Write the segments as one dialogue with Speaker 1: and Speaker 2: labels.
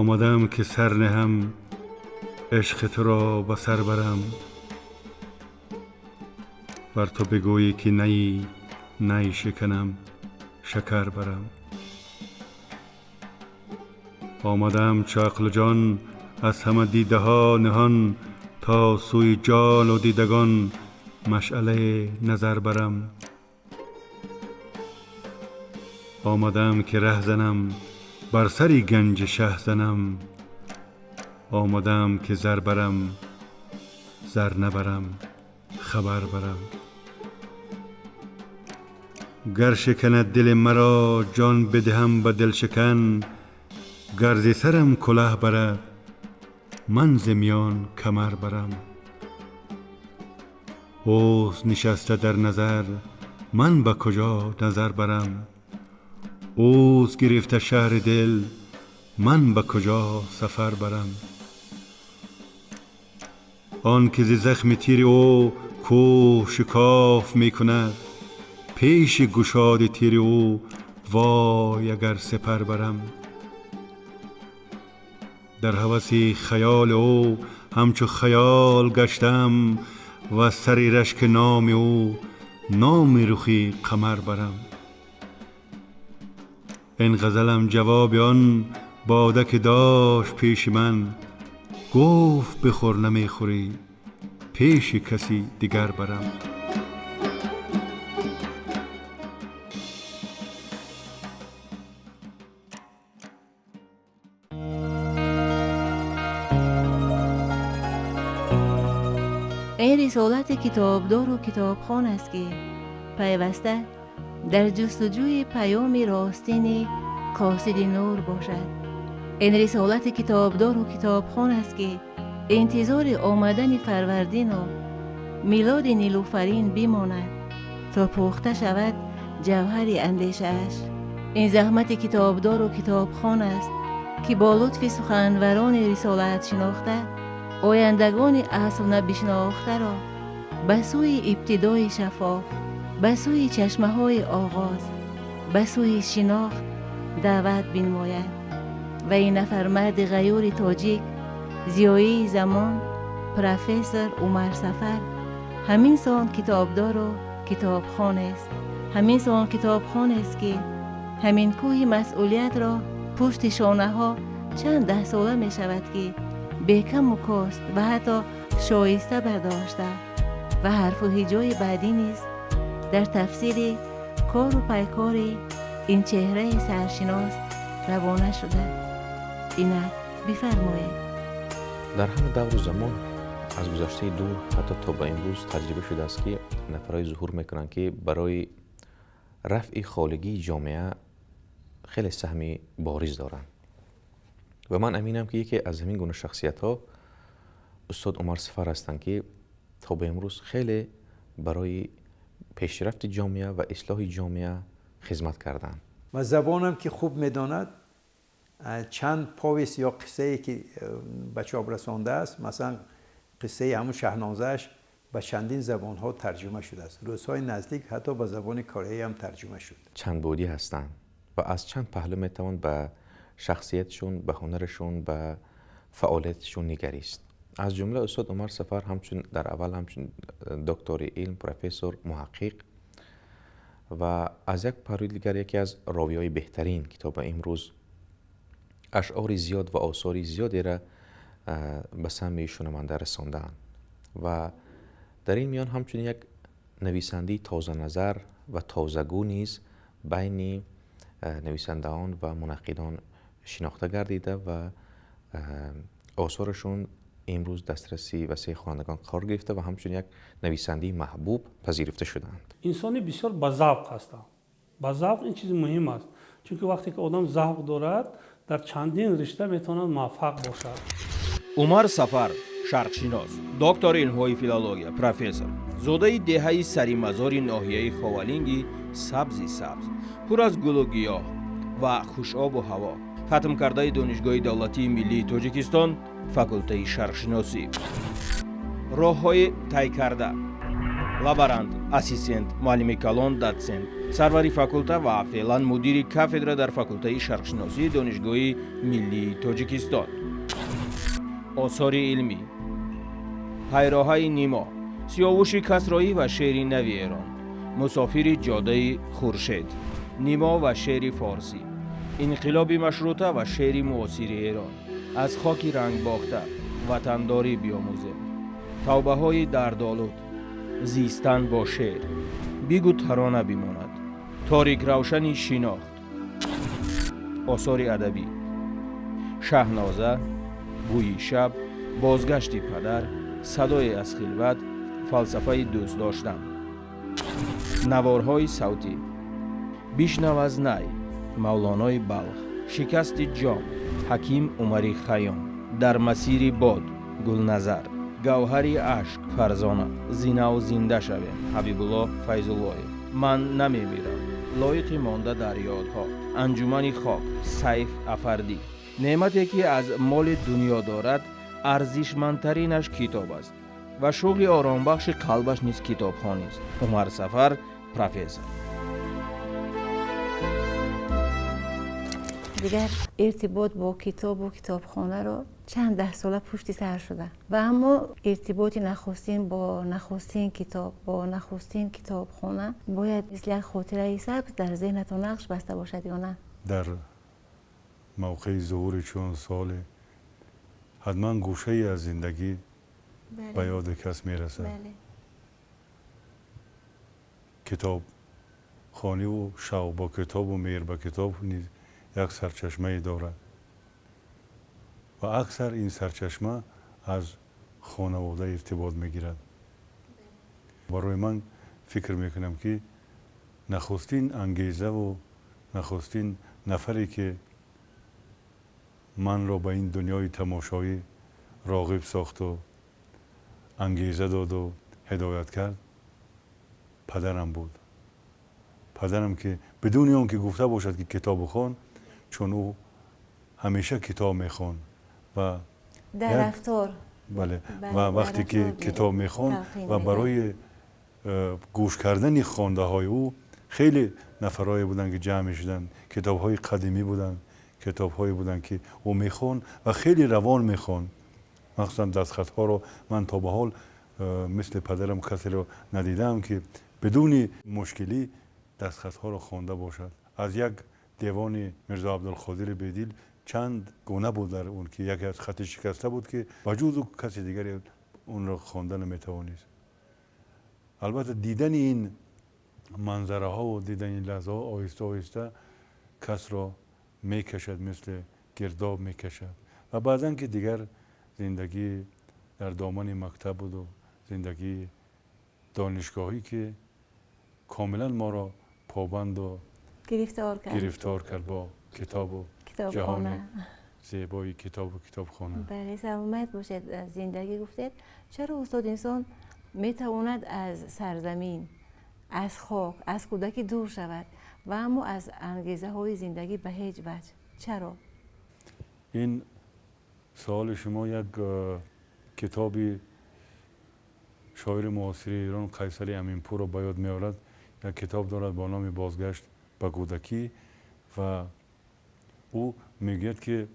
Speaker 1: آمدم که سر نهم، عشق تو را به سر برم. بر تو بگویی که نی نی شکنم، شکر برم. آمدم چو عقل جان از همه دیده ها نهان، تا سوی جان و دیدگان مشعله نظر برم. آمدم که ره زنم، بر سری گنج شه زنم. آمدم که زر برم، زر نبرم خبر برم. گر شکند دل مرا جان بدهم به دل شکن، گر ز سرم کله برد من ز میان کمر برم. اوست نشسته در نظر، من به کجا نظر برم. اوست گرفته شهر دل، من به کجا سفر برم. آن که ز زخم تیر او کوه شکاف می کند، پیش گشاد تیر او وای اگر سپر برم. در هوس خیال او همچو خیال گشتم، و سری رشک نام او نام رخی قمر برم. این غزلم جواب آن باده که داشت پیش من، گفت بخور نمیخوری پیش کسی دیگر برم.
Speaker 2: این رسالت کتابدار و کتابخوان است که پیوسته در جستجوی پیام راستین قاصد نور باشد. این رسالت کتابدار و کتابخوان است که انتظار آمدن فروردین و میلاد نیلوفرین بماند تا پخته شود جوهر اندیشه اش. این زحمت کتابدار و کتابخوان است که با لطف سخنوران رسالت شناخته، آیندگان اصل نبشناخته را به سوی ابتدای شفاف، به سوی چشمه های آغاز، به سوی شناخت دعوت بنماید. و این نفر مرد غیور تاجیک، زیایی زمان، پروفسور عمر سفر، همین سان کتابدار و کتابخوان است. همین سان کتابخوان است که همین کوه مسئولیت را پشت شانه ها چند ده ساله می شود که بیکم و کاست و حتی شایسته برداشته و حرف و هجای بعدی نیز در تفسیر کار و پیکار این چهره سرشناس روانه شده. اینک بفرمایید.
Speaker 3: در همه دور و زمان از گذشته دور حتی تا به امروز تجربه شده است که نفرهای ظهور میکنند که برای رفع خالگی جامعه خیلی سهمی بارز دارند و من امینم که یکی از همین گونه شخصیت ها استاد عمر سفر هستند که تا به امروز خیلی برای پیشرفت جامعه و اصلاح جامعه خدمت کردند.
Speaker 4: و زبانم که خوب میداند، چند پاویس یا قصه ای که به چاپ رسانده است، مثلا قصه همون شهنازش به چندین زبان ها ترجمه شده است. روزهای نزدیک حتی به زبان کره هم ترجمه شد.
Speaker 3: چند بعدی هستند و از چند پهلو میتوان به شخصیتشون، به هنرشون، به فعالیتشون نگریست. از جمله استاد عمر سفر همچون در اول همچون دکتر علم، پروفسور، محقق و از یک پهلوی دیگر یکی از راویای بهترین کتاب امروز اشعار زیاد و آثار زیادی را به سمع شنونده رساندند و در این میان همچون یک نویسنده تازه نظر و تازه‌گو نیز بین نویسندگان و منتقدان شناخته گردیده و آثارشون امروز دسترسی وسیع خوانندگان قرار گرفته و همچون یک نویسنده محبوب پذیرفته شدند.
Speaker 5: انسانی بسیار با ذوق هستند. با ذوق این چیز مهم است، چون وقتی که آدم ذوق دارد در چندین رشته میتواند موفق باشد.
Speaker 6: عمر سفر شرقشинос, доктори илмҳои филология, профессор, зодаи деҳаи Саримазори ноҳияи Ховалинги сабзи сабз, пур аз гулу гиёҳ ва хушобу ҳаво, хатмкардаи Донишгоҳи давлатии миллии Тоҷикистон, факултаи шарқшиносӣ. Роҳҳои тай карда. Лаборант, ассистент, муаллими калон, дотсент, сарвари факулта ва феълан мудири кафедра дар факултаи шарқшиносии Донишгоҳи миллии Тоҷикистон. Осори илмӣ: Пайроҳаи Нимо, Сиёвуши Касроӣ ва шеъри нави Эрон, Мусофири ҷодаи Хуршед, Нимо ва шеъри форсӣ, Инқилоби машрута ва шеъри муосири Эрон, Аз хоки рангбохта, Ватандорӣ биомӯзем, Тавбаҳои дардолуд, Зистан бо шеър, Бигӯ тарона бимонад, Торикравшани шинохт. Осори адабӣ: Шаҳноза, Бӯи шаб, Бозгашти падар, Садое аз хилват, Фалсафаи дӯст доштан. Наворҳои савтӣ: Бишнав аз най, Мавлонои Балх, Шикасти ҷом, Ҳаким Умари Хайём, Дар масири бод, Гулназар, Гавҳари ашк, Фарзона, Зинав зинда шавем, Ҳабибулло Файзуллоев, Ман намемирам, Лоиқи монда дар ёдҳо, Анҷумани хок, Сайф Афардӣ. Неъмате ки аз моли дунё дорад, арзишмандтаринаш китоб аст ва шуғли оромбахши қалбаш низ китобхонист. Умар Сафар, профессор.
Speaker 2: Дигар иртибот бо китобу китобхонаро чанд даҳсола пушти сар шуда ва аммо иртиботи нахустин бо нахустин китоб, бо нахустин китобхона бояд мисли як хотираи сабз дар зеҳнатон нақш баста бошад ё на?
Speaker 1: Дар мавқеи зуҳури чун соле ҳатман гӯшае аз зиндагӣ ба ёди кас мерасад. Китобхониву шавқ бо китобу меҳр ба китоб низ як сарчашмае дорад ва аксар ин сарчашма аз хонавода иртибот мегирад. Барои ман фикр мекунам, ки нахустин ангезаву нахустин нафаре ки манро ба ин дунёи тамошоӣ роғиб сохту ангеза доду ҳидоят кард, падарам буд. Падарам ки бидуни он ки гуфта бошад, ки китоб бихон, чун ӯ ҳамеша китоб мехонд ва
Speaker 2: дар рафтор.
Speaker 1: Бале, ва вақте ки китоб мехонд ва барои гӯш кардани хондаҳои ӯ хеле нафарҳое буданд, ки ҷамъ мешуданд. Китобҳои қадимӣ буданд, китобҳое буданд, ки ӯ мехонд ва хеле равон мехонд. Махсусан дастхатҳоро ман то ба ҳол мисли падарам касеро надидаам, ки бидуни мушкилӣ дастхатҳоро хонда бошад. Аз як девони Мирзо Абдулқодири Бедил чанд гуна буд дар он, ки яке аз хати шикаста буд, ки ба ҷузу каси дигаре онро хонда наметавонист. Албатта, дидани ин манзараҳову дидани ин лаҳзаҳо оҳиста оҳиста касро мекашад, мисли гирдоб мекашад. Ва баъдан ки дигар зиндагӣ дар домани мактаб буду зиндагии донишгоҳӣ, ки комилан моро побанду гирифтор кард бо китобу ҷаҳони зебои китобу китобхона.
Speaker 2: Бале, саломат бошед. Зиндагӣ гуфтед, чаро устод инсон метавонад аз сарзамин, аз хок, аз кӯдакӣ дур шавад ва аммо аз ангезаҳои зиндагӣ ба ҳеҷ ваҷҳ? Чаро?
Speaker 1: Ин саволи шумо як китоби шоири муосири Эрон Қайсари Аминпурро ба ёд меорад. Як китоб дорад бо номи «Бозгашт ба кӯдакӣ» ва ӯ мегӯяд, ки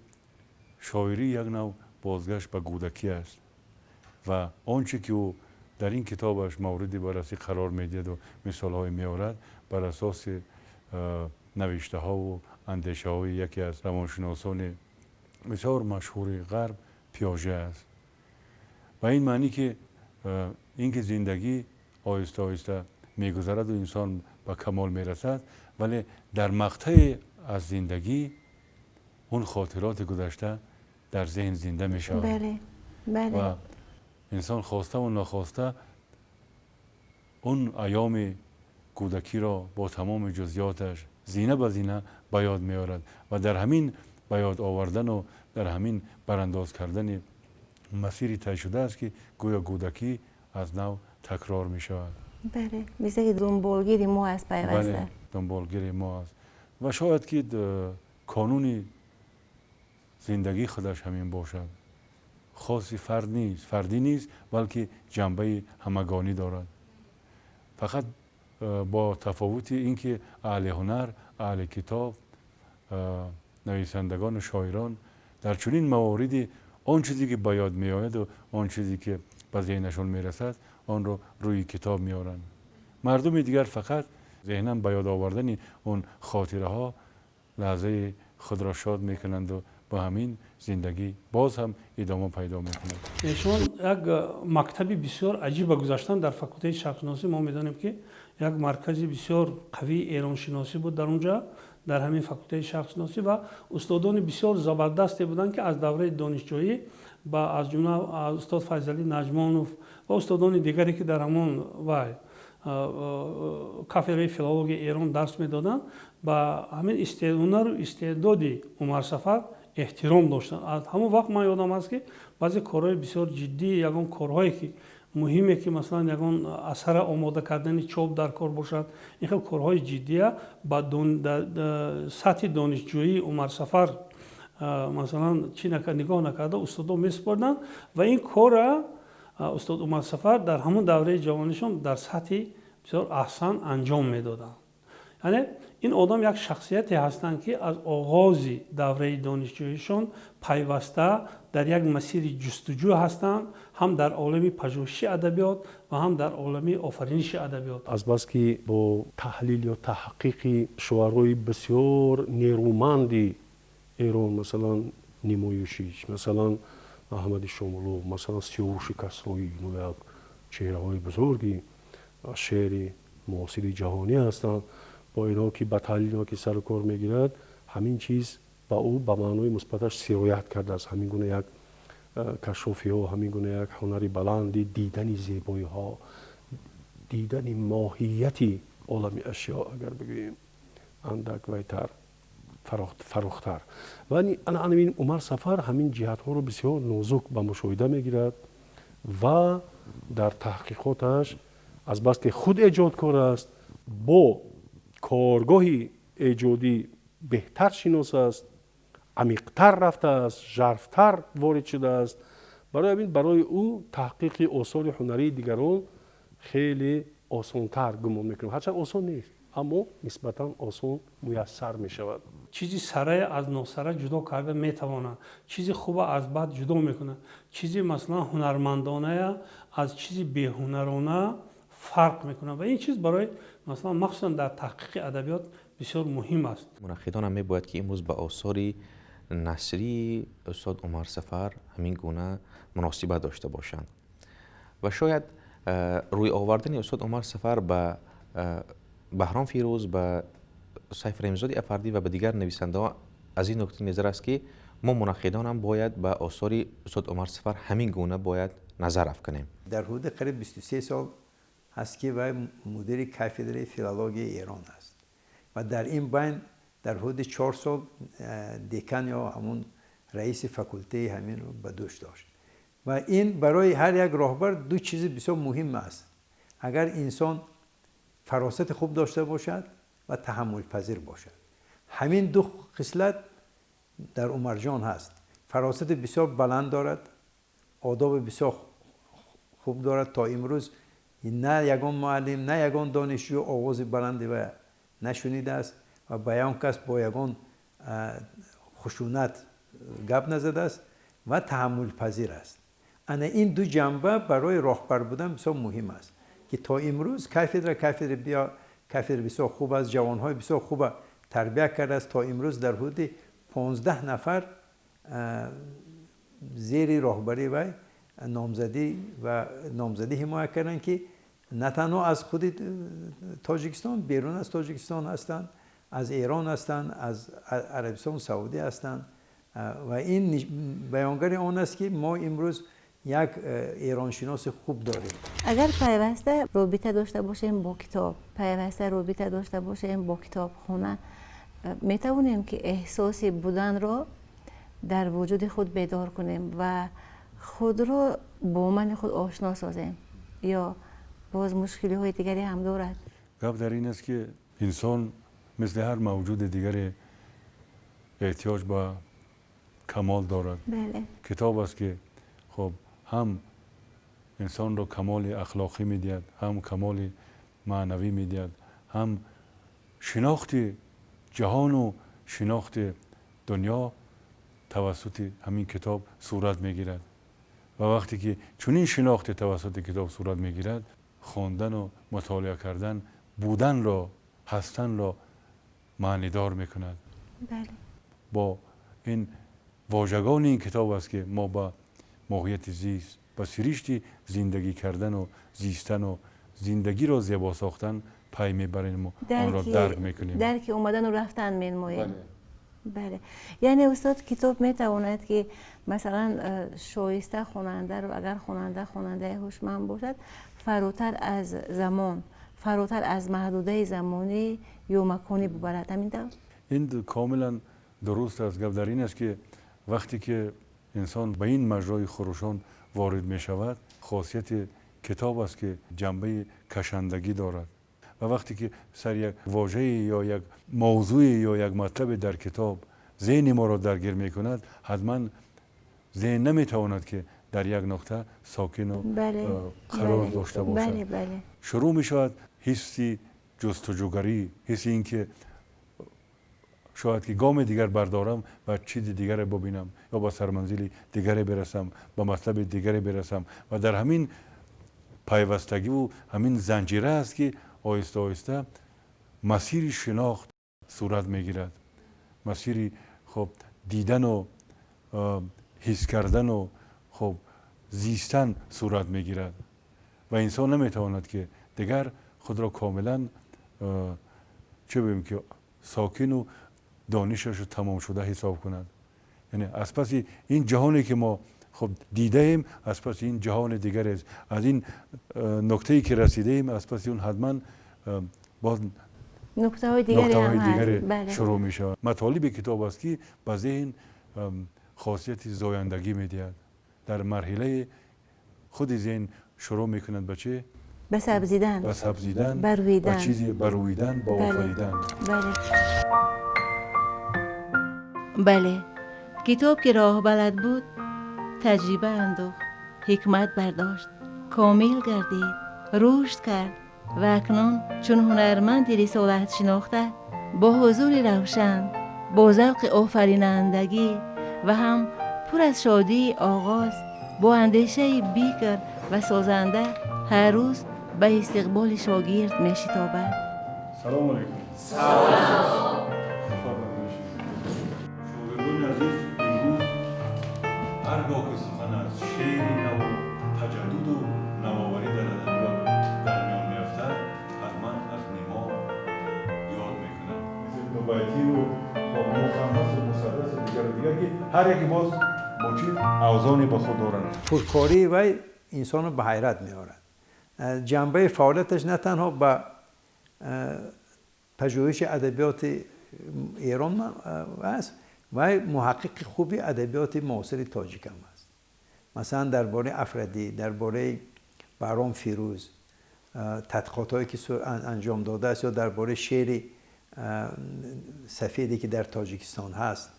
Speaker 1: шоирӣ як нав бозгашт ба кӯдакӣ аст ва он чӣ ки ӯ дар ин китобаш мавриди баррасӣ қарор медиҳаду мисолҳое меорад, бар асоси навиштаҳову андешаҳои яке аз равоншиносони бисёр машҳури ғарб, Пиоже аст. Ба ин маънӣ, ки ин ки зиндагӣ оҳиста оҳиста мегузараду инсон ба камол мерасад, вале дар мақтае аз зиндагӣ он хотироти гузашта дар зеҳн зинда мешавад ва инсон хоставу нохоста он айёми кӯдакиро бо тамоми ҷузъиёташ зина ба зина ба ёд меорад ва дар ҳамин ба ёд овардану дар ҳамин барандоз кардани масири тай шудааст, ки гӯё кӯдакӣ аз нав такрор мешавад.
Speaker 2: Бале, мисли ки дунболгири мо аст пайваста.
Speaker 1: Бале, дунболгири мо аст ва шояд ки қонуни зиндагии худаш ҳамин бошад. Хоси фард нест, фардӣ нест, балки ҷанбаи ҳамагонӣ дорад. Фақат бо тафовути инки аҳли ҳунар, аҳли китоб, нависандагон ва шоирон дар чунин мавориди он чизе ки ба ёд меояд ва он чизе ки ба зеҳнашон мерасад, онро рӯи китоб меоранд. Мардуми дигар фақат зеҳнан ба ёд овардани он хотираҳо лаҳзаи худро шод мекунанд ва бо ҳамин зиндагӣ боз ҳам идома пайдо мекунад.
Speaker 5: Эшон як мактаби бисёр аҷиба гузаштанд дар факултети шарқшиносӣ. Мо медонем, ки як маркази бисёр қавии эроншиносӣ буд дар онҷа, дар ҳамин факултети шарқшиносӣ, ва устодони бисёр забардасте буданд, ки аз давраи донишҷӯӣ ба аз ҷумла устод Файзалӣ Наҷмонов ва устодони дигаре, ки дар ҳамон вай кафедраи филологияи Эрон дарс медоданд, ба ҳамин ҳунару истеъдоди Умарсафар эҳтиром доштанд. Аз ҳамон вақт ман ёдам аст, ки баъзе корҳои бисёр ҷиддӣ, ягон корҳое ки муҳиме, ки масалан ягон асара омода кардани чоп дар кор бошад, ин хел корҳои ҷиддия ба сатҳи донишҷӯии Умарсафар масалан чӣ нигоҳ накарда устодо месупорданд ва ин корра устод Умарсафар дар ҳамон давраи ҷавонишон дар сатҳи бисёр аҳсан анҷом медоданд. Яъне ин одам як шахсияте ҳастанд, ки аз оғози давраи донишҷӯишон пайваста дар як масири ҷустуҷӯ ҳастанд, ҳам дар олами пажӯҳиши адабиёт ва ҳам дар олами офариниши адабиёт.
Speaker 7: Азбаски бо таҳлил ё таҳқиқи шуарои бисёр нерӯманди Эрон, масалан Нимоюшич, масалан Аҳмади Шомулу, масалан Сиёвуши Касроӣ, ино як чеҳраҳои бузурги шеъри муосири ҷаҳонӣ ҳастанд, бо инҳо ки ба таҳлил ки сару кор мегирад, ҳамин чиз ба ӯ ба маънои мусбаташ сироят кардааст. Ҳамин гуна як кашофиҳо, ҳамин гуна як ҳунари баланди дидани зебоиҳо, дидани моҳияти олами ашё, агар бигӯем андак вайтар, фарохтар. Ва ҳамин Умар Сафар ҳамин ҷиҳатҳоро бисёр нозук ба мушоҳида мегирад ва дар таҳқиқоташ азбаски худ эҷодкор аст, бо коргоҳи эҷодӣ беҳтар шинос аст, амиқтар рафтааст, жарфтар ворид шудааст. Барои ҳамин барои ӯ таҳқиқи осори ҳунарии дигарон хеле осонтар гумон мекунем. Ҳарчанд осон нест, аммо нисбатан осон муяссар мешавад.
Speaker 5: Чизи сарая аз носара ҷудо карда метавонад, чизи хуба аз бад ҷудо мекунад, чизи масалан ҳунармандоная аз чизи беҳунарона фарқ мекунад ва ин чиз барои масалан махсусан дар таҳқиқи адабиёт бисёр муҳим аст.
Speaker 3: Мунаққидон ҳам мебояд, ки имрӯз ба осори насрии устод Умар Сафар ҳамин гуна муносибат дошта бошанд ва шояд рӯй овардани устод Умар Сафар ба Баҳром Фирӯз, ба Сайф Раҳимзоди Афардӣ ва ба дигар нависандаҳо аз ин нуктаи назар аст, ки мо мунаққидонам бояд ба осори устод Умар Сафар ҳамин гуна бояд назар афканем.
Speaker 4: Дар ҳудуди қариб 23 сол ҳаст, ки вай мудири кафедраи филологияи Эрон аст ва дар ин байн дар ҳудуди 4 сол декан ё ҳамун раиси факултеи ҳаминро ба дӯш дошт. Ва ин барои ҳар як роҳбар ду чизи бисёр муҳим аст: агар инсон фаросати хуб дошта бошад ва таҳаммулпазир бошад. Ҳамин ду хислат дар Умарҷон ҳаст. Фаросати бисёр баланд дорад, одоби бисёр хуб дорад. То имрӯз на ягон муаллим, на ягон донишҷӯ овози баланди ва нашунидааст ва ба ягон кас бо ягон хушунат гап назадааст ва таҳаммулпазир аст. Ана ин ду ҷанба барои роҳбар будан бисёр муҳим аст, ки то имрӯз кафедра бисёр хуб аст, ҷавонҳои бисёр хуба тарбия кардааст. То имрӯз дар ҳудуди 15 нафар зери роҳбарии вай номзадӣ ва номзадӣ ҳимоя карданд, ки на танҳо аз худи Тоҷикистон, берун аз Тоҷикистон ҳастанд, аз Эрон ҳастанд, аз Арабистони Саудӣ ҳастанд. Ва ин баёнгари он аст, ки мо имрӯз як эроншиноси хуб дорем.
Speaker 2: Агар пайваста робита дошта бошем бо китоб, пайваста робита дошта бошем бо китобхона, метавонем, ки эҳсоси буданро дар вуҷуди худ бедор кунем ва худро бо мани худ ошно созем, ё боз мушкилиҳои дигаре ҳам дорад?
Speaker 1: Гап дар ин аст, ки инсон мисли ҳар мавҷуди дигаре эҳтиёҷ ба камол дорад. Китоб аст, ки хуб ҳам инсонро камоли ахлоқӣ медиҳад, ҳам камоли маънавӣ медиҳад, ҳам шинохти ҷаҳону шинохти дунё тавассути ҳамин китоб сурат мегирад. Ва вақте ки чунин шинохте тавассути китоб сурат мегирад, хондану мутолиа кардан буданро, ҳастанро маънидор мекунад. Бо ин вожагони ин китоб аст, ки мо ба моҳияти зист, ба сиришти зиндагӣ кардану зистану зиндагиро зебо сохтан пай мебарем, онро дарк мекунем.
Speaker 2: Дарки омадану рафтан менмоем. Бале, яъне, устод, китоб метавонад, ки масалан шоиста хонандаро, агар хонанда хонандаи ҳушманд бошад, фаротар аз замон, фаротар аз маҳдудаи замонӣ ё маконӣ бубарад, ҳамин тавр?
Speaker 1: Ин комилан дуруст аст. Гап дар ин аст, ки вақте ки инсон ба ин маҷрои хурӯшон ворид мешавад, хосияти китоб аст, ки ҷанбаи кашандагӣ дорад. Ва вақте ки сари як вожае ё як мавзӯе ё як матлабе дар китоб зеҳни моро даргир мекунад, ҳатман зеҳн наметавонад, ки дар як нуқта сокину қарор дошта бошад. Шурӯъ мешавад ҳисси ҷустуҷӯгарӣ, ҳисси ин ки шояд ки гоми дигар бардорам ва чизи дигаре бубинам ё ба сарманзили дигаре бирасам, ба матлаби дигаре бирасам. Ва дар ҳамин пайвастагиву ҳамин занҷира аст, ки оҳиста оҳиста масири шинохт сурат мегирад, масири хоб дидану ҳис кардану хоб зистан сурат мегирад. Ва инсон наметавонад, ки дигар худро комилан, чӣ бигӯем, ки сокину донишашро тамомшуда ҳисоб кунад. Яъне аз паси ин ҷаҳоне, ки мо хуб дидаем, аз паси ин ҷаҳони дигарест. Аз ин нуктае, ки расидаем, аз паси он ҳатман боз
Speaker 2: нуктаҳои
Speaker 1: дигаре шурӯъ мешавад. Матолиби китоб аст, ки ба зеҳн хосияти зояндагӣ медиҳад. Дар марҳилаи худи зеҳн шурӯъ мекунад ба чӣ?
Speaker 2: Ба сабзидан.
Speaker 1: Ба сабзидан, ба чизе барӯидан, ба офаридан.
Speaker 2: Бале, китоб, ки роҳбалад буд, таҷриба андохт, ҳикмат бардошт, комил гардид, рушд кард ва акнун чун ҳунарманди рисолатшинохта, бо ҳузури равшан, бо завқи офаринандагӣ ва ҳам пур аз шодии оғоз, бо андешаи бикр ва созанда ҳар рӯз ба истиқболи шогирд мешитобад.
Speaker 1: Салому алайкум. Шогирдони азиз, имрӯз ҳар гоҳ ки сухан аз шеъри наву таҷаддуду навоварӣ дар адабиёт дар миён меафтад, ҳатман аз Нимо ёд мекунад. Дубайтию мухаммасу мусаддасу дигару дигар, ки ҳар яке боз бо чӣ авзоне ба худ доранд.
Speaker 4: Пуркории вай инсонро ба ҳайрат меорад. Ҷанбаи фаъолияташ на танҳо ба пажӯҳиши адабиёти Эрон аст, вай муҳаққиқи хуби адабиёти муосири тоҷикам аст. Масалан, дар бораи Афрадӣ, дар бораи Баҳром Фирӯз тадқиқотҳое, ки анҷом додааст, ё дар бораи шеъри сафеде, ки дар Тоҷикистон ҳаст,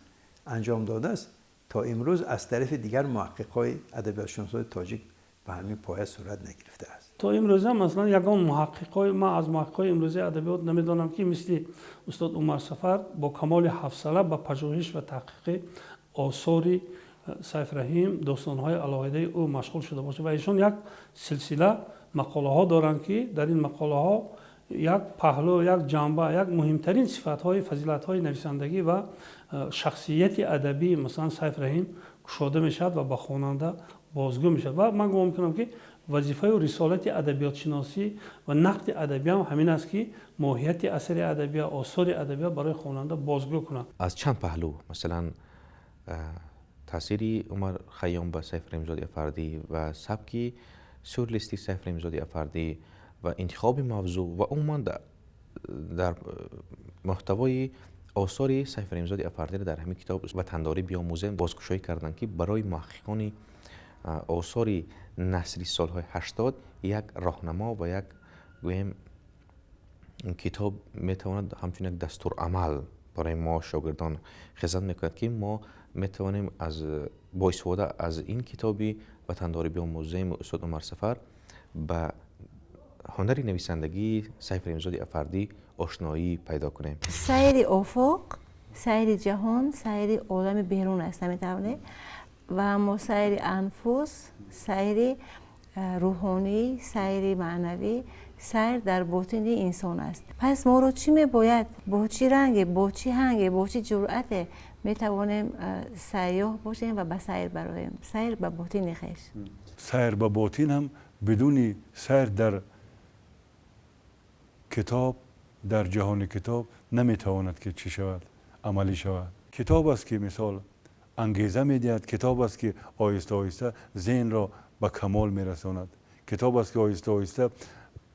Speaker 4: анҷом додааст, то имрӯз аз тарафи дигар муҳаққиқҳои адабиётшиносои тоҷик ба ҳамин поя сурат нагирифтааст.
Speaker 5: То имрӯза, масалан, ягон муҳаққиқҳои, ман аз муҳаққиқҳои имрӯзаи адабиёт намедонам, ки мисли устод Умарсафар бо камоли ҳавсала ба пажӯҳиш ва таҳқиқи осори Сайфраҳим, достонҳои алоҳидаи ӯ машғул шуда бошад. Ва ишон як силсила мақолаҳо доранд, ки дар ин мақолаҳо як паҳлӯ, як ҷанба, як муҳимтарин сифатҳои, фазилатҳои нависандагӣ ва шахсияти адабии, масалан, Сайфраҳим кушода мешавад ва ба хонанда бозгӯ мешавад. Ва ман гумон мекунам, ки вазифаю рисолати адабиётшиносӣ ва нақди адабиям ҳамин аст, ки моҳияти асари адабия, осори адабия барои хонанда бозгӯ кунад.
Speaker 3: Аз чанд паҳлӯ, масалан, таъсири Умар Хайём ба Сайф Раҳимзоди Афардӣ ва сабки сюрреалистии Сайф Раҳимзоди Афардӣ ва интихоби мавзӯъ ва умуман дар муҳтавои осори Сайф Раҳимзоди Афардиро дар ҳамин китоб «Ватандорӣ биомӯзем» бозкушоӣ карданд, ки барои муҳаққиқони осори насри солҳои 80 як роҳнамо ва як, гӯем, китоб метавонад ҳамчун як дастурамал барои мо шогирдон хизмат мекунад, ки мо метавонем аз бо истифода аз ин китоби «Ватандорӣ биомӯзем» устод Умарсафар ба ҳунари нависандагии Сайф Раҳимзоди Афардӣ ошноӣ пайдо кунем.
Speaker 2: Сайри офоқ, сайри ҷаҳон, сайри олами берун аст, наметавонӣ, ва аммо сайри анфус, сайри рӯҳонӣ, сайри маънавӣ, сайр дар ботини инсон аст. Пас моро чӣ мебояд, бо чӣ ранге, бо чӣ ҳанге, бо чӣ ҷуръате метавонем сайёҳ бошем ва ба сайр бароем, сайр ба ботини хеш.
Speaker 1: Сайр ба ботин ҳам бидуни сайр дар китоб, дар ҷаҳони китоб наметавонад ки чӣ шавад, амалӣ шавад. Китоб аст ки мисол ангеза медиҳад, китоб аст ки оҳиста оҳиста зеҳнро ба камол мерасонад, китоб аст ки оҳиста оҳиста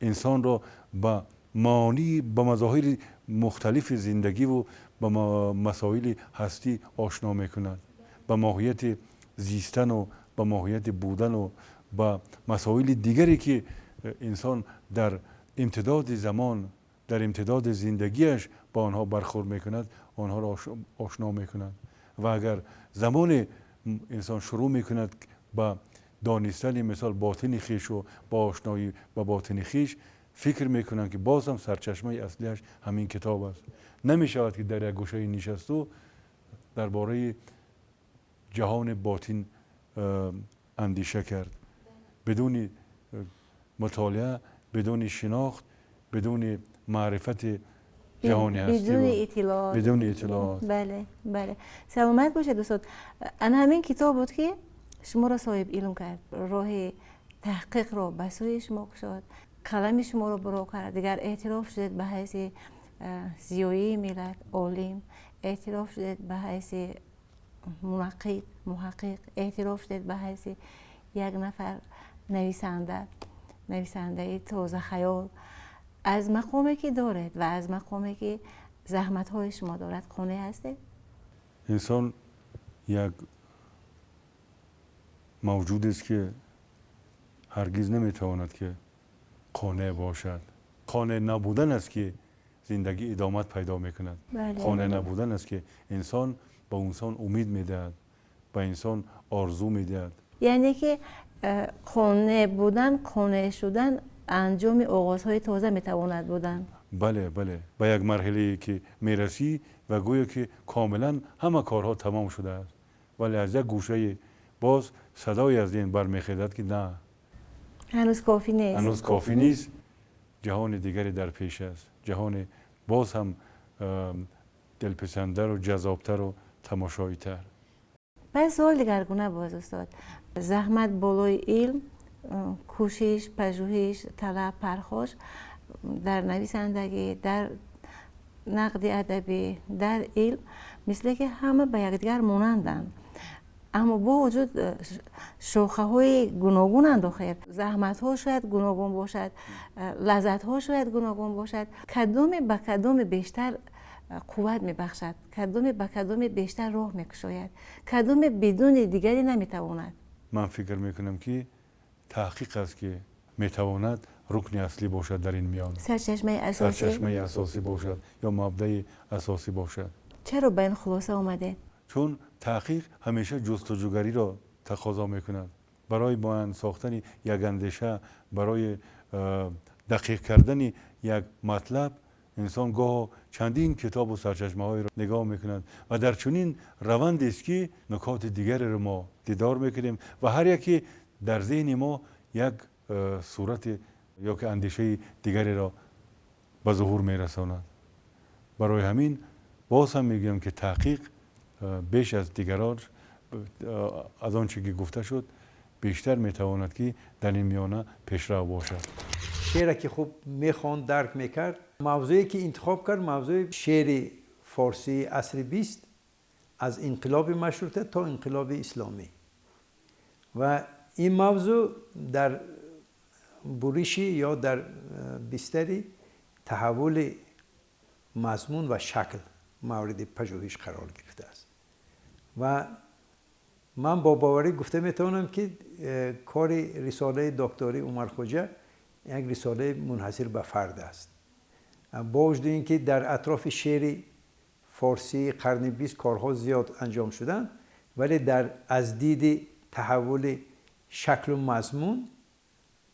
Speaker 1: инсонро ба маонии, ба мазоҳири мухталифи зиндагиву ба масоили ҳастӣ ошно мекунад, ба моҳияти зистану ба моҳияти будану ба масоили дигаре ки инсон дар имтидоди замон, дар имтидоди зиндагиаш ба онҳо бархӯрд мекунад, онҳоро ошно мекунад. Ва агар замоне инсон шурӯъ мекунад ба донистани мисол ботини хешу ба ошноӣ ба ботини хеш, фикр мекунанд ки боз ҳам сарчашмаи аслиаш ҳамин китоб аст. Намешавад ки дар як гӯшаи нишасту дар бораи ҷаҳони ботин андеша кард. Бидуни мутолиа, бидуни шинохт, бидуни маърифати ҷаҳони ҳастӣ,
Speaker 2: бидуни иттилоот,
Speaker 1: бидуни иттилоот.
Speaker 2: Бале, бале. Саломат бошед, устод. Ана ҳамин китоб буд ки шуморо соҳиб илм кард, роҳи таҳқиқро ба сӯи шумо кушод, қалами шуморо буро кард. Дигар эътироф шудед ба ҳайси зиёии миллат, олим, эътироф шудед ба ҳайси мунаққид, муҳаққиқ, эътироф шудед ба ҳайси як нафар нависанда, нависандаи тозахаёл. Аз мақоме ки доред ва аз мақоме ки заҳматҳои шумо дорад қонеъ ҳастед?
Speaker 1: Инсон як мавҷудест ки ҳаргиз наметавонад ки қонеъ бошад. Қонеъ набудан аст ки зиндагӣ идомат пайдо мекунад. Қонеъ набудан аст ки инсон ба инсон умид медиҳад, ба инсон орзу медиҳад.
Speaker 2: Яъне ки қонеъ будан, қонеъ шудан анҷоми оғозҳои тоза метавонад будан.
Speaker 1: Бале, бале. Ба як марҳилае ки мерасӣ ва гӯё ки комилан ҳама корҳо тамом шудааст, вале аз як гӯшаи боз садое аз ин бармехезад ки на,
Speaker 2: ҳанӯз кофӣ нест,
Speaker 1: ҳанӯз кофӣ нест, ҷаҳони дигаре дар пеш аст, ҷаҳони боз ҳам дилписандтару ҷаззобтару тамошоитар.
Speaker 2: Пас суол дигаргуна боз, устод. Заҳмат болои илм, кӯшиш, пажӯҳиш, талаб, пархош дар нависандагӣ, дар нақди адабӣ, дар илм мисле ки ҳама ба якдигар монанданд, аммо бо вуҷуд шохаҳои гуногунанд. Охир заҳматҳо шояд гуногун бошад, лаззатҳо шояд гуногун бошад. Кадоме ба кадоме бештар қувват мебахшад, кадоме ба кадоме бештар роҳ мекушояд, кадоме бидуни дигаре наметавонад?
Speaker 1: Ман фикр мекунам ки таҳқиқ аст ки метавонад рукни аслӣ бошад дар ин миён,
Speaker 2: сарчашмаи асосӣ,
Speaker 1: сарчашмаи асосӣ бошад ё мабдаи асосӣ бошад.
Speaker 2: Чаро ба ин хулоса омадед?
Speaker 1: Чун таҳқиқ ҳамеша ҷустуҷӯгариро тақозо мекунад. Барои муайян сохтани як андеша, барои дақиқ кардани як матлаб инсон гоҳо чандин китобу сарчашмаҳоеро нигоҳ мекунад ва дар чунин равандест ки нукоти дигареро мо дидор мекунем ва ҳар яке дар зеҳни мо як сурати ё ки андешаи дигареро ба зуҳур мерасонад. Барои ҳамин боз ҳам мегӯям ки таҳқиқ беш аз дигарон, аз он чӣ ки гуфта шуд, бештар метавонад ки дар ин миёна пешрав бошад.
Speaker 4: Шеъре ки хуб мехонд, дарк мекард. Мавзӯе ки интихоб кард, мавзӯи шеъри форсии асри 20 аз инқилоби машрута то инқилоби исломӣ, ва ин мавзӯъ дар буриши ё дар бистари таҳаввули мазмун ва шакл мавриди пажӯҳиш қарор гирифтааст. Ва ман бо боварӣ гуфта метавонам ки кори рисолаи докторӣ Умархоҷа як рисолаи мунҳасир ба фард аст. Бо вуҷуди ин ки дар атрофи шеъри форсии қарни 20 корҳо зиёд анҷом шуданд, вале дар аз диди таҳаввули шаклу мазмун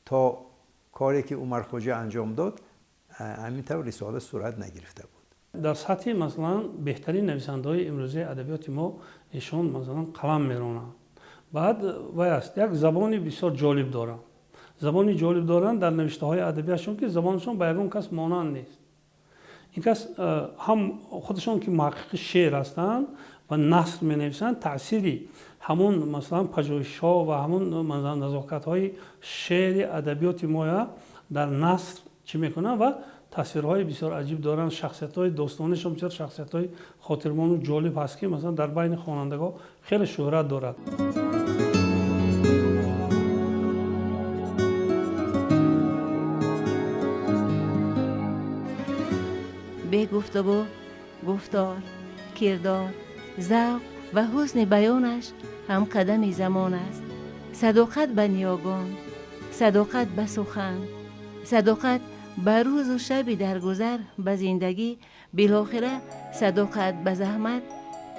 Speaker 4: то کاری که عمر خوجه انجام داد همین طور رساله صورت نگرفته بود.
Speaker 5: در سطح مثلا بهترین نویسنده‌های امروزه ادبیات ما ایشون مثلا قلم میرونند. بعد وای است یک زبانی بسیار جالب دارند. زبانی جالب دارند در نوشته‌های ادبیشون که زبانشون با یگان کس مانند نیست. این کس هم خودشون که محقق شعر هستند و نثر می‌نویسند، تأثیری همون مثلا پژوهش‌ها و همون مثلا نزاکت‌های شعر ادبیات ما در نثر چی میکنن و تصویرهای بسیار عجیب دارن. شخصیت‌های داستانیشون بسیار شخصیت‌های خاطرمان و جالب هست که مثلا در بین خوانندگان خیلی شهرت دارد.
Speaker 2: به گفتگو، گفتار، کردار، ذوق و حسن بیانش هم قدم زمان است. صداقت به نیاگان، صداقت به سخن، صداقت به روز و شب درگذر به زندگی، بالاخره صداقت به زحمت.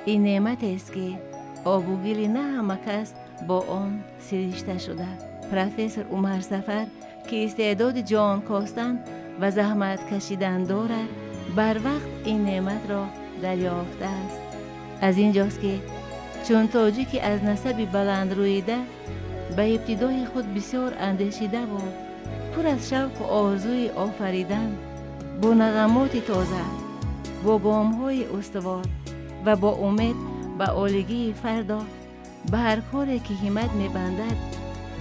Speaker 2: این نعمت است که آب و گل نه همه کس با آن سرشته شده. پروفسور عمر سفر که استعداد جان کاستن و زحمت کشیدن دارد، بر وقت این نعمت را دریافته است. از اینجاست که چون تاجیکی از نسب بلند رویده به ابتدای خود بسیار اندیشیده و پر از شوق و آرزوی آفریدن، با نغمات تازه، با گام‌های استوار و با امید به عالگی فردا، به هر کاری که همت می‌بندد،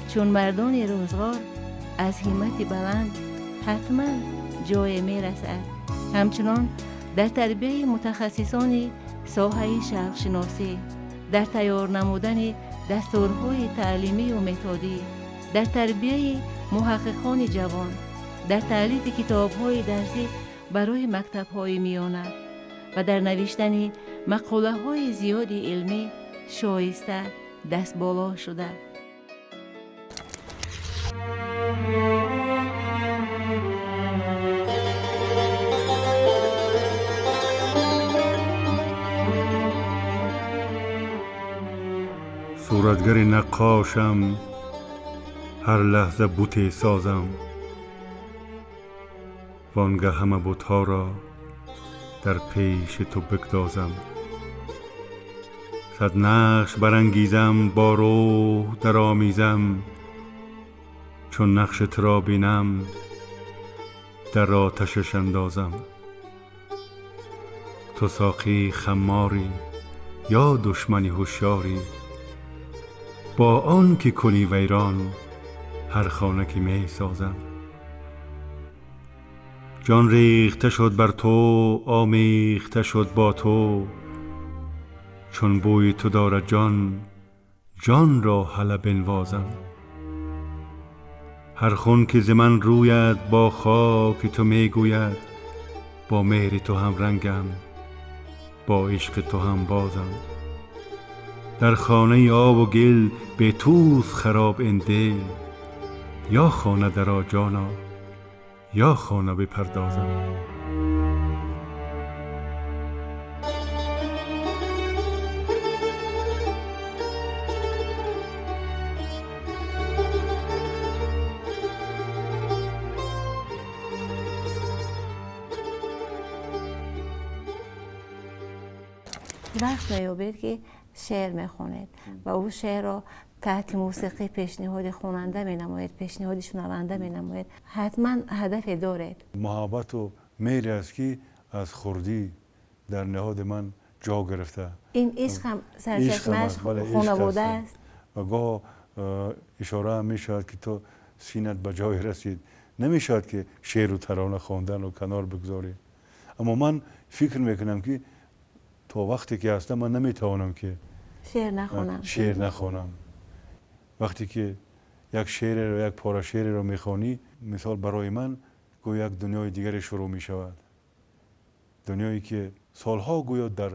Speaker 2: چون مردان روزگار از همت بلند حتما جای می‌رسد. همچنان در تربیه متخصصان ساحه شرقشناسی، در تیار نمودن دستورهای تعلیمی و متدی، در تربیه محققان جوان، در تألیف کتاب‌های درسی برای مکتب‌های میانه و در نوشتن مقاله‌های زیاد علمی شایسته دست بالا شده.
Speaker 1: صورتگر نقاشم، هر لحظه بت سازم، وانگه همه بتها را در پیش تو بگدازم. صد نقش برانگیزم، با روح درآمیزم، چون نقش تو را بینم در آتشش اندازم. تو ساقی خماری یا دشمنی هوشیاری، با آن که کنی ویران هر خانه که می سازم. جان ریخته شد بر تو، آمیخته شد با تو، چون بوی تو دارد جان، جان را هله بنوازم. هر خون که ز من روید با خاک تو می گوید، با مهر تو هم رنگم، با عشق تو هم بازم. در خانه آب و گل به توس خراب این دل، یا خانه درآ جانا یا خانه بپردازم.
Speaker 2: وقت می‌یابید که شعر میخوانید و او شعر را تحت موسیقی پیشنهاد خواننده مینمایید، پیشنهاد شنونده مینمایید، حتما هدف دارید.
Speaker 1: محبت و میل است که از خردی در نهاد من جا گرفته.
Speaker 2: این عشق هم سرچشمه‌اش خانواده است.
Speaker 1: و گاه اشاره هم میشود که تو سینت به جای رسید، نمیشود که شعر و ترانه خواندن و کنار بگذاری. اما من فکر میکنم که تا وقتی که هستم من نمیتوانم که شعر نخوانم. وقتی که یک شعر رو، یک پاره شعر رو میخوانی، مثال برای من گویا یک دنیای دیگر شروع میشود، دنیایی که سالها گویا در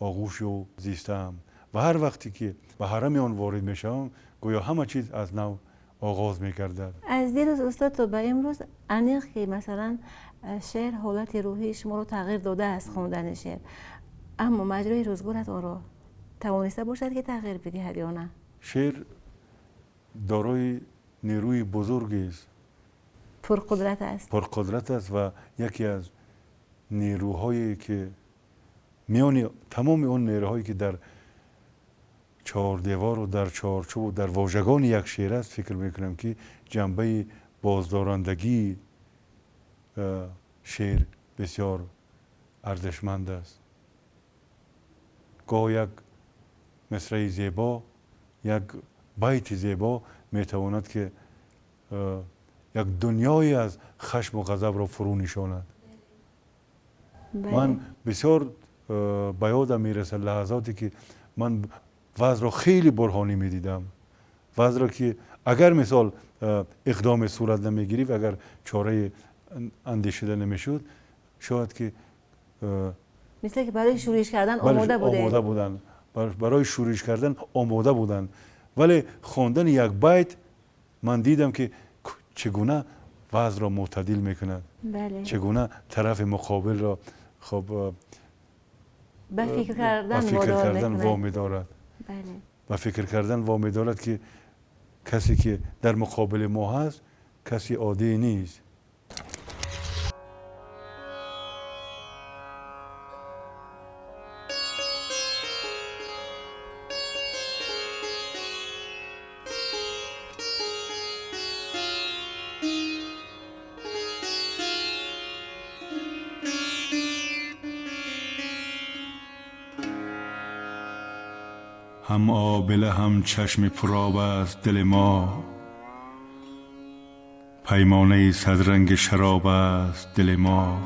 Speaker 1: آغوش او زیستم و هر وقتی که به حرم آن وارد میشوم گویا همه چیز از نو آغاز میگردد.
Speaker 2: از دیروز استاد تا به امروز انیق که مثلا شعر حالت روحی شما رو تغییر داده است خواندن شعر، اما مجرای روزگارت آن را توانسته باشد که تغییر بدهد یا نه؟
Speaker 1: شعر دارای نیروی بزرگی است.
Speaker 2: پرقدرت است.
Speaker 1: پرقدرت است و یکی از نیروهایی که میان تمام اون نیروهایی که در چهار دیوار و در چارچوب و در واژگان یک شعر است، فکر میکنم که جنبه بازدارندگی شعر بسیار ارزشمند است. گاه یک مصرع زیبا، یک بیت زیبا میتواند که یک دنیای از خشم و غضب را فرو نشاند. من بسیار به یادم میرسد لحظاتی که من وضع را خیلی برهانی میدیدم، وضع را که اگر مثال اقدام صورت نمیگیری و اگر چاره اندیشیده نمیشد، شاید که
Speaker 2: مثل که برای شورش کردن آماده بودن،
Speaker 1: آماده بودن، برای شورش کردن آماده بودن. ولی خواندن یک بیت من دیدم که چگونه وضع را معتدل میکند،
Speaker 2: بله.
Speaker 1: چگونه طرف مقابل را خب
Speaker 2: به فکر کردن
Speaker 1: وامی دارد.
Speaker 2: بله.
Speaker 1: به فکر کردن وامی دارد که کسی که در مقابل ما هست کسی عادی نیست. هم آبله هم چشم پرآب است دل ما، پیمانه صد رنگ شراب است دل ما.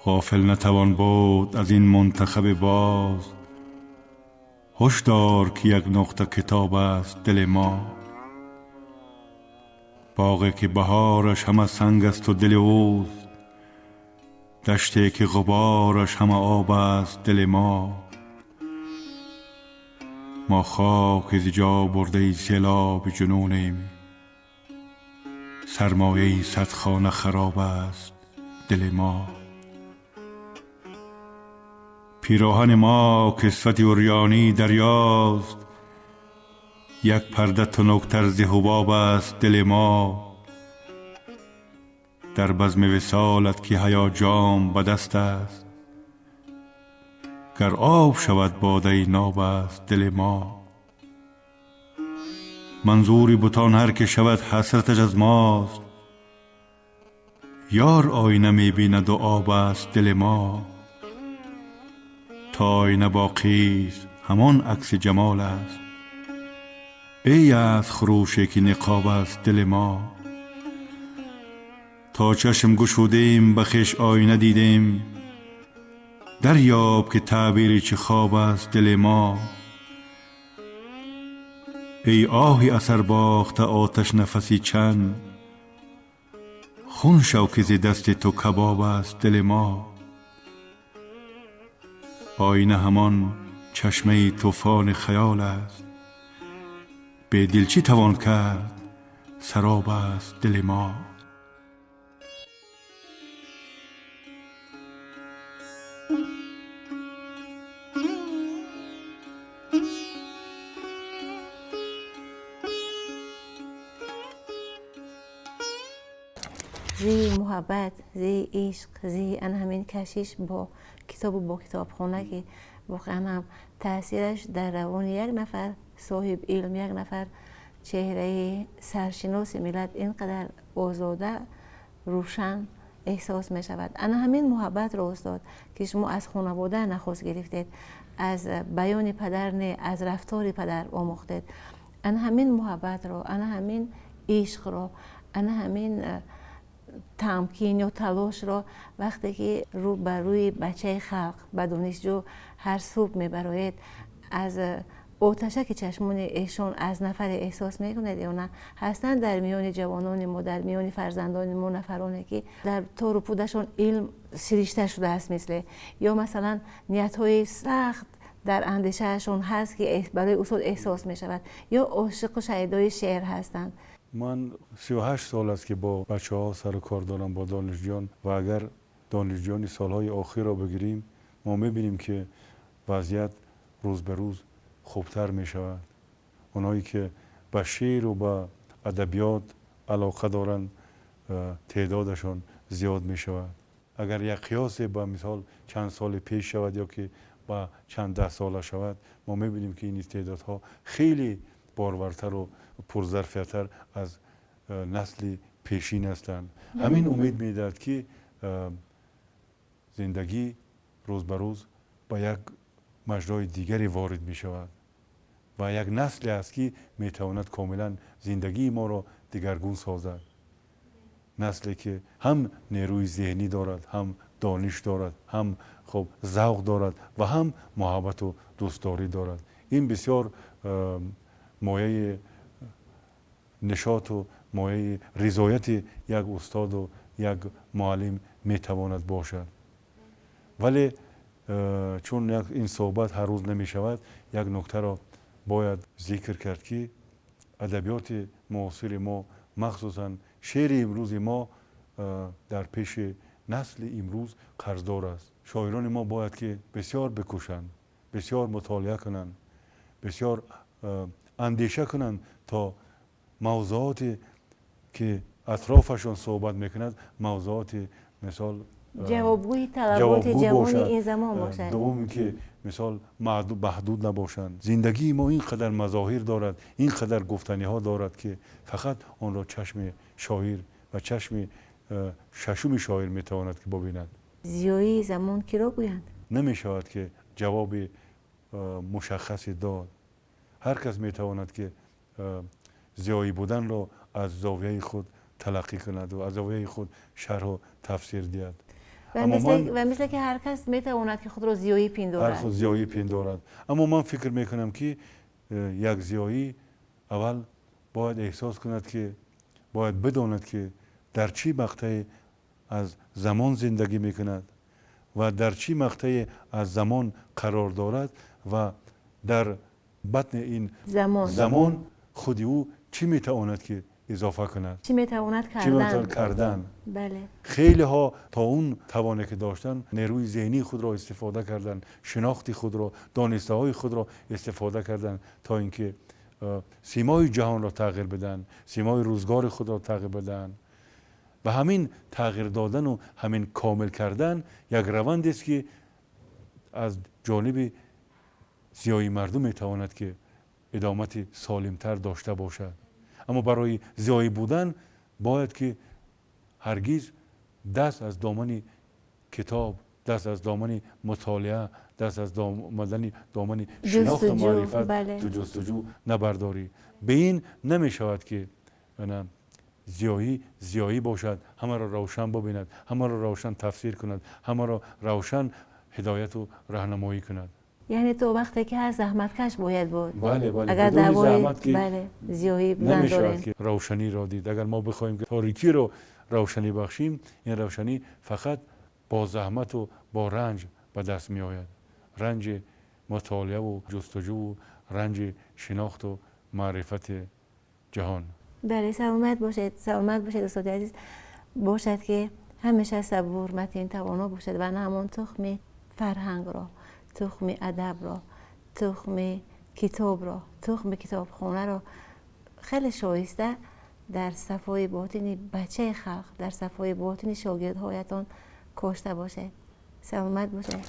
Speaker 1: غافل نتوان بود از این منتخب باز، هشدار که یک نقطه کتاب است دل ما. باغی که بهارش همه سنگ است و دل اوست، دشتی که غبارش همه آب است دل ما. ما خاک ز جا برده سیلاب جنونیم، سرمایه صد خانه خراب است دل ما. پیراهن ما کسوت عریانی دریاست، یک پرده تنکتر ز حباب است دل ما. در بزم وصالت که حیا جام به دست است، گر آب شود باده ناب است دل ما. منظوری بتان هر که شود حسرتش از ماست، یار آینه می بیند و آب است دل ما. تا آینه باقی است همان عکس جمال است، ای از خروشی که نقاب است دل ما. تا چشم گشودیم به خویش آینه دیدیم، دریاب که تعبیری چه خواب است دل ما. ای آهی اثر باخته آتش نفسی چند، خون شو که ز دست تو کباب است دل ما. آینه همان چشمه طوفان خیال است، به دل چی توان کرد سراب است دل ما.
Speaker 2: زی محبت، زی عشق، زی ان همین کشش با کتاب و با کتابخانه که واقعا هم تاثیرش در روان یک نفر صاحب علم، یک نفر چهره سرشناس ملت اینقدر آزاده روشن احساس می شود. انا همین محبت را استاد که شما از خانواده نخواست گرفتید، از بیان پدر نه، از رفتار پدر آموختید. انا همین محبت را، انا همین عشق را، انا همین تمکین یا تلاش را وقتی که رو بر روی بچه خلق به دانشجو هر صبح میبراید، از آتشک چشمان ایشان از نفر احساس میکنید یا نه؟ هستند در میان جوانان ما، در میان فرزندان ما نفرانی که در تار و پودشان علم سرشته شده است، مثل یا مثلا نیت‌های سخت در اندیشهشان هست که برای استاد احساس میشود، یا عاشق و شیدای شعر هستند.
Speaker 1: من 38 سال است که با بچه ها سر و کار دارم، با دانشجویان، و اگر دانشجویان سالهای آخر را بگیریم ما میبینیم که وضعیت روز به روز خوبتر می شود. اونایی که به شعر و به ادبیات алоқа доранд, теъдодашон зиёд мешавад. Агар як қиёсе ба мисол чанд соли пеш шавад ё ки ба чанд даҳ сола шавад, мо мебинем ки ин истеъдодҳо хеле борвартару пурзарфиятар аз насли пешин ҳастанд. Ҳамин умед медиҳад, ки зиндагӣ рӯз ба рӯз ба як маҷрои дигаре ворид мешавад ва як насле аст, ки метавонад комилан зиндагии моро дигаргун созад. Насле ки ҳам нерӯи зеҳнӣ дорад, ҳам дониш дорад, ҳам хуб завқ дорад ва ҳам муҳаббату дӯстдорӣ дорад. Ин бисёр мояи нишоту мояи ризояти як устоду як муаллим метавонад бошад. Вале чун ин суҳбат ҳар рӯз намешавад, як нуктаро бояд зикр кард, ки адабиёти муосири мо, махсусан шеъри имрӯзи мо, дар пеши насли имрӯз қарздор аст. Шоирони мо бояд ки бисёр бикӯшанд, бисёр мутолиа кунанд, бисёр андеша кунанд, то мавзӯоте ки атрофашон суҳбат мекунад, мавзӯоти мисол
Speaker 2: ҷавобгӯи талаботи ҷавони ин замон бошад.
Speaker 1: Дуввум, ки мисол маҳдуд набошанд. Зиндагии мо ин қадар мазоҳир дорад, ин қадар гуфтаниҳо дорад, ки фақат онро чашми шоир ва чашми шашуми шоир метавонад ки бибинад.
Speaker 2: Зиёии замон киро гӯянд?
Speaker 1: Намешавад ки ҷавоби мушаххасе дод. Ҳар кас метавонад ки зиёӣ буданро аз зовияи худ талаққӣ кунад ва аз зовияи худ шарҳу тафсир диҳад.
Speaker 2: Ва мисле ки ҳар кас метавонад ки худро зиёӣ пиндорад.
Speaker 1: Ҳар худ зиёӣ пиндорад. Аммо ман фикр мекунам, ки як зиёӣ аввал бояд эҳсос кунад, ки бояд бидонад, ки дар чӣ мақтае аз замон зиндагӣ мекунад ва дар чӣ мақтае аз замон қарор дорад ва дар батни ин замон худи ӯ чӣ метавонад ки изофа кунад,
Speaker 2: чӣ метавонад
Speaker 1: кардан. Хелеҳо то он тавоне ки доштанд, нерӯи зеҳнии худро истифода карданд, шинохти худро, донистаҳои худро истифода карданд, то ин ки симои ҷаҳонро тағйир бидиҳанд, симои рӯзгори худро тағйир бидиҳанд. Ва ҳамин тағйир додану ҳамин комил кардан як равандест, ки аз ҷониби зиёи мардум метавонад ки идомати солимтар дошта бошад. Аммо барои зиёӣ будан бояд ки ҳаргиз даст аз домани китоб, даст аз домани мутолиа, даст аз домани шинохту маърифат, ҷустуҷӯ набардорӣ. Бе ин намешавад ки зиёӣ зиёӣ бошад, ҳамаро равшан бибинад, ҳамаро равшан тафсир кунад, ҳамаро равшан ҳидояту раҳнамоӣ кунад.
Speaker 2: Яъне то вақте ки ҳаст, заҳматкаш бояд буд.
Speaker 1: Бале, бале.
Speaker 2: Агар даъвои зиёӣ будан
Speaker 1: намешавад ки равшаниро дид. Агар мо бихоҳем ки торикиро равшанӣ бахшим, ин равшанӣ фақат бо заҳмату бо ранҷ ба даст меояд. Ранҷи мутолиаву ҷустуҷӯву ранҷи шинохту маърифати ҷаҳон.
Speaker 2: Бале, саломат бошед, саломат бошед, устоди азиз. Бошад ки ҳамеша сабур, матин, тавоно бошад ва на ҳамон тухми фарҳангро, тухми адабро, тухми китобро, тухми китобхонаро хеле шоиста дар сафои ботини бачаи халқ, дар сафои ботини шогирдҳоятон кошта бошед. Саломат бошед.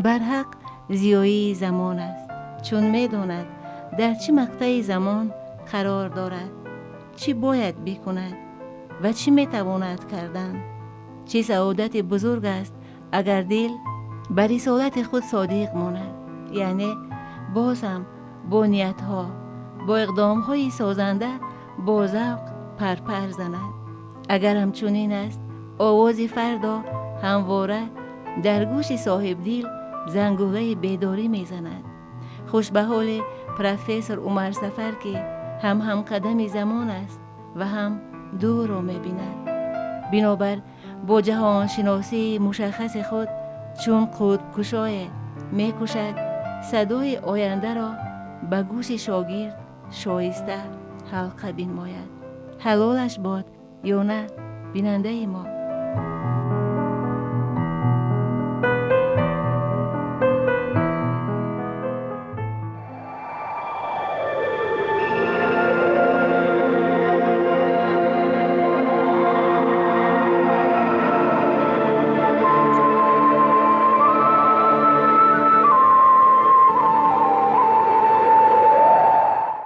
Speaker 2: Барҳақ зиёии замон аст, чун медонад дар чӣ мақтаи замон қарор дорад, чӣ бояд бикунад ва чӣ метавонад кардан. Чӣ саодати бузург аст, агар дил ба рисолати худ содиқ монад, яъне боз ҳам бо ниятҳо, бо иқдомҳои созанда, бо завқ парпар занад. Агар ҳамчунин аст, овози фардо ҳамвора дар гӯши соҳибдил зангулаи бедорӣ мезанад. Хуш ба ҳоли профессор Умарсафар, ки ҳам ҳамқадами замон аст ва ҳам дурро мебинад. Бинобар бо ҷаҳоншиносии мушаххаси худ чун қутбкушое мекӯшад садои ояндаро ба гӯши шогирд шоиста ҳалқа бинмояд. Ҳалолаш бод ё на, бинандаи мо.